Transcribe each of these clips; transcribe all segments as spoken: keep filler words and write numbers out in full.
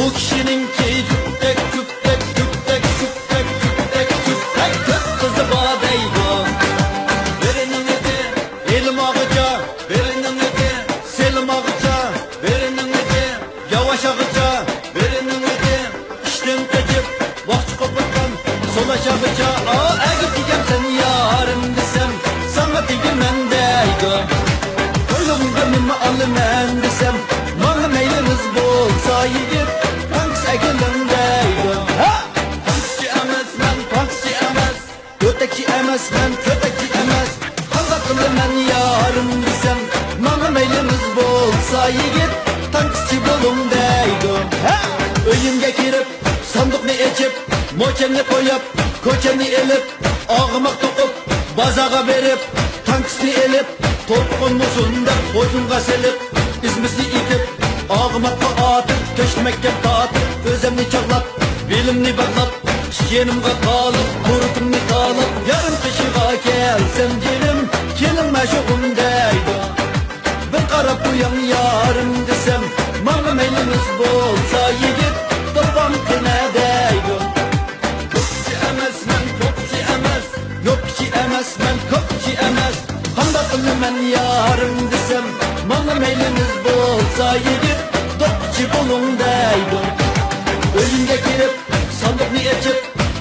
ئۇ كىشىنىڭكى جۈپتەك، جۈپتەك، جۈپتەك، جۈپتەك، جۈپتەك، جۈپتەك تۆت قىزى بار دەيدۇ. بىرىنىڭ ئىدى ئېلماغىچە، بىرىنىڭ ئىدى سېلىماغىچە، بىرىنىڭ ئىدى ياۋاشاغىچە، بىرىنىڭ ئىدى ئىشتىن قېچىپ ۋاقچە قوپۇرغان سولاشاغىچە. ئا، ئەگەر تېگەمسەن يارىم دېسەم، ساڭا تېگىمەن دەيدۇ. قولۇڭغا نېمە ئالىمەن دېسەم، ماڭا مەيلىڭىز بولسا يىگىت، تانكىس ئەكېلىڭ دەيدۇ. ھە! تانكىسچى ئەمەسمەن، تانكىسچى ئەمەس. كۆتەكچى ئەمەسمەن، كۆتەكچى ئەمەس. قانداق قىلىمەن يارىم دېسەم، ماڭا مەيلىڭىز بولسا يىگىت، تانكىسچى بولۇڭ دەيدۇ. ھە! ئۆيۈمگە كىرىپ، ساندۇقنى ئېچىپ، موچەننى قويۇپ، كوچەننى ئېلىپ، ئاغىماق توقۇپ، بازارغا بېرىپ، تانكىسنى ئېلىپ، توپقۇنمۇ شۇنداق خوجۇنغا سېلىپ، ئىزمىسنى ئېتىپ، ئاغىماققا ئاتىپ، تۆشمەككە تارتىپ، ئۆزەمنى چاغلاپ، بېلىمنى باغلاپ، ئىككى يېنىمغا تالاپ، بۇرۇتۇمنى تالاپ، يارىم قېشىغا كەلسەم جېنىم، كېلىڭ مەشۇقۇم دەيدۇ. بىر قاراپ قويۇڭ يارىم دېسەم، ماڭا مەيلىڭىز بولسا يىگىت، دوپپام قېنە دەيدۇ. توپچى ئەمەسمەن، توپچى ئەمەس، يوپچى ئەمەسمەن، كوپچى ئەمەس. قانداق قىلىمەن يارىم دېسەم، ماڭا مەيلىڭىز بولسا يىگىت، دوپچى بولۇڭ دەيدۇ. ئۆيۈمگە كىرىپ، ساندۇقنى ئېچىپ،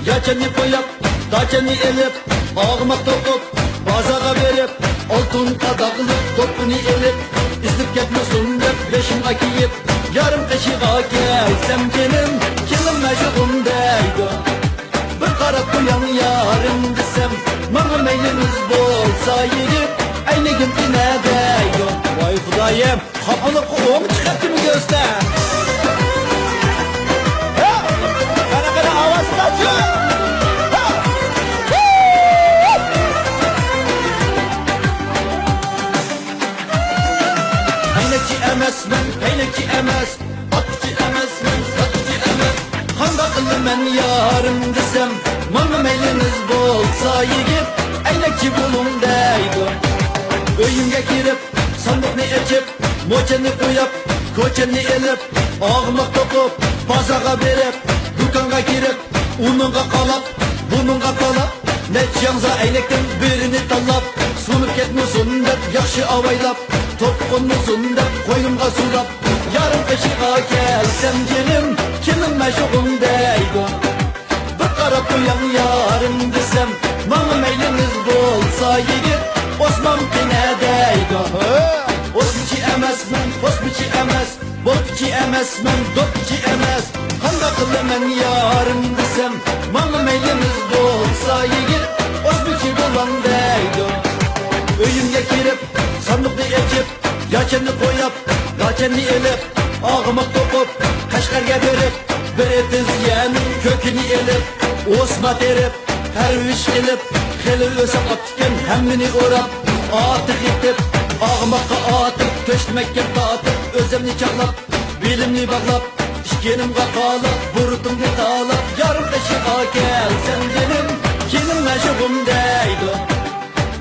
ياچاننى قويۇپ، داچاننى ئېلىپ، ئاغىماق توقۇپ، بازارغا بېرىپ، ئالتۇن قاداقلىق دوپپىنى ئېلىپ، ئېزىپ كەتمىسۇن دەپ بېشىمغا كىيىپ، يارىم قېشىغا كەلسەم جېنىم، كېلىڭ مەشۇقۇم دەيدۇ. بىر قاراپ قويۇڭ يارىم دېسەم، ماڭا مەيلىڭىز بولسا يىگىت، ئەينىكىم قېنە دەيدۇ. ۋاي خۇدايىم! قاپىلىققا ئوڭ چىقىپتىمۇ كۆزدە؟ ھە! قېنى، قېنى، ئاۋازىڭلارچۇ؟ ھە! ئەينەكچى ئەمەسمەن، پەينەكچى ئەمەس، ئاتقۇچى ئەمەسمەن، ساتقۇچى ئەمەس. قانداق قىلىمەن يارىم دېسەم، ماڭا مەيلىڭىز بولسا يىگىت، ئەينەكچى بولۇڭ دەيدۇ. ئۆيۈمگە كىرىپ، ساندۇقنى ئېچىپ، موچەننى قويۇپ، كوچەننى ئېلىپ، ئاغىماق توقۇپ، بازارغا بېرىپ، دۇكانغا كىرىپ، ئۇنىڭغا قالاپ، بۇنىڭغا تالاپ، نەچچە ياڭزا ئەينەكتىن بىرىنى تاللاپ، سۇنۇپ كەتمىسۇن دەپ ياخشى ئاۋايلاپ، توپقۇنمىسۇن دەپ قوينۇمغا سۇلاپ، يارىم قېشىغا كەلسەم جېنىم، كېلىڭ مەشۇقۇم دەيدۇ. بىر قاراپ قويۇڭ يارىم دېسەم، ماڭا مەيلىڭىز بولسا يىگىت، ئوسمان قېنە دەيدۇ. ئوسمىچى ئەمەسمەن، پوسمىچى ئەمەس، بوتمىچى ئەمەسمەن، دوپمىچى ئەمەس. قانداق قىلىمەن يارىم دېسەم، ماڭا مەيلىڭىز بولسا يىگىت، ئوسمىچى بولۇڭ دەيدۇ. ئۆيۈمگە كىرىپ، ساندۇقنى ئېچىپ، ياچەننى قويۇپ، داچەننى ئېلىپ، ئاغىماق توقۇپ، قەشقەرگە بېرىپ، بىر ئېتىز يەرنىڭ كۆكىنى ئېلىپ، ئوسما تېرىپ، پەرۋىش قىلىپ، خېلى ئۆسەك ئاپتىكەن ھەممىنى ئوراپ، ئاتىغا يېتىپ، ئاغىماققا ئاتىپ، تۆشتە مەككەم تارتىپ، ئۆزەمنى چاغلاپ، بېلىمنى باغلاپ، ئىككى يېنىمغا قالاپ، بۇرۇتۇمنى تالاپ، يارىم قېشىغا كەلسەم جېنىم، كېلىڭ مەشۇقۇم دەيدۇ.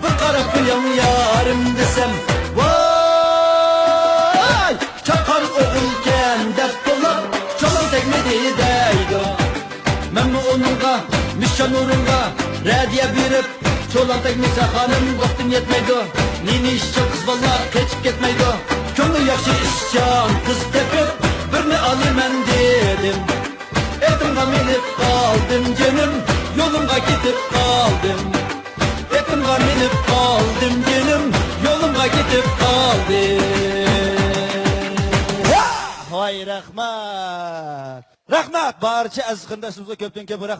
بىر قاراپ قويۇڭ يارىم دېسەم، ۋاي! چاققان ئوغۇلكەن دەپ توۋلاپ، چولان تەگمىدى دەيدۇ. مەنمۇ ئۇنىڭغا نىشان ئورۇنغا رەدىيە بېرىپ، چولان تەگمىسە خانىم ۋاقتىم يەتمەيدۇ. نى-نى ئىشچان قىز بالىلار قېچىپ كەتمەيدۇ. كۆڭلى ياخشى ئىشچان قىز تېپىپ، بىرنى ئالىمەن دېدىم. ئېتىمغا مىنىپ قالدىم جېنىم، يولۇمغا كېتىپ قالدىم. ئېتىمغا مىنىپ قالدىم جېنىم، يولۇمغا كېتىپ قالدىم. ۋاي رەھمەت! رەھمەت! بارچە ئەزىز قېرىنداشلىرىمىزغا كۆپتىن كۆپ رەھمەت!